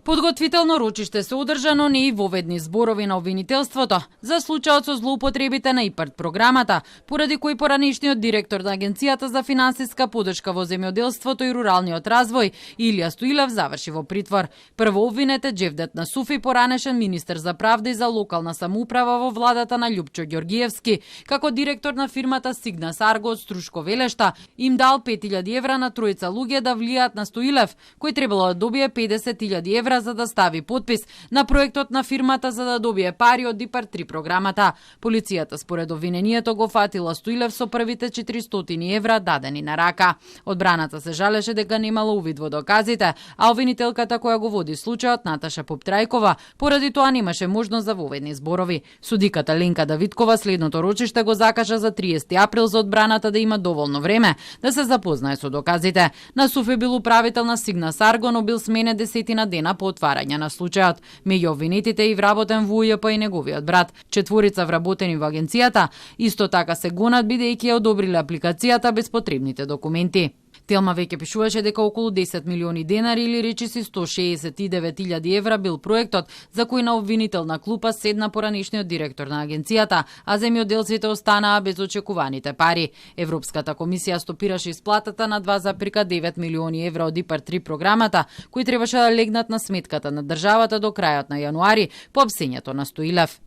Подготвително рочиште се одржа, но не и воведни зборови на обвинителството за случајот со злоупотребите на ИПАРД програмата, поради кој поранешниот директор на Агенцијата за финансиска поддршка во земјоделството и руралниот развој Илија Стоилев заврши во притвор. Прво обвинет е Џевдет Насуфи, поранешен министер за правда и за локална самоуправа во владата на Љупчо Ѓоргиевски, како директор на фирмата Сигнас Арго од Струшко Велешта, им дал 5000 евра на тројца луѓе да влијаат на Стоилев, кој требало да добие 50.000 евра за да стави подпис на проектот на фирмата за да добие пари од ИПАРД 3 програмата. Полицијата според обвинението го фатила Стоилев со првите 400 евра дадени на рака. Одбраната се жалеше дека немала увид во доказите, а обвинителката која го води случајот Наташа Поптрајкова поради тоа немаше можност за воведни зборови. Судиката Ленка Давидкова следното рочиште го закажа за 30 април за одбраната да има доволно време да се запознае со доказите. Насуф е бил управител на Сигнас Арго, но бил сменен 10 дена по отварање на случајот. Меѓу обвинетите и вработен во УЈП и неговиот брат. 4 вработени во агенцијата исто така се гонат бидејќи ја одобриле апликацијата без потребните документи. Телма веќе пишуваше дека околу 10 милиони денари или речиси 169.000 евра бил проектот за кој на обвинителна клупа седна поранешниот директор на агенцијата, а земјоделците останаа без очекуваните пари. Европската комисија стопираше исплатата на 2,9 милиони евра од ИПАРД 3 програмата, кои требаше да легнат на сметката на државата до крајот на јануари по апсењето на Стоилев.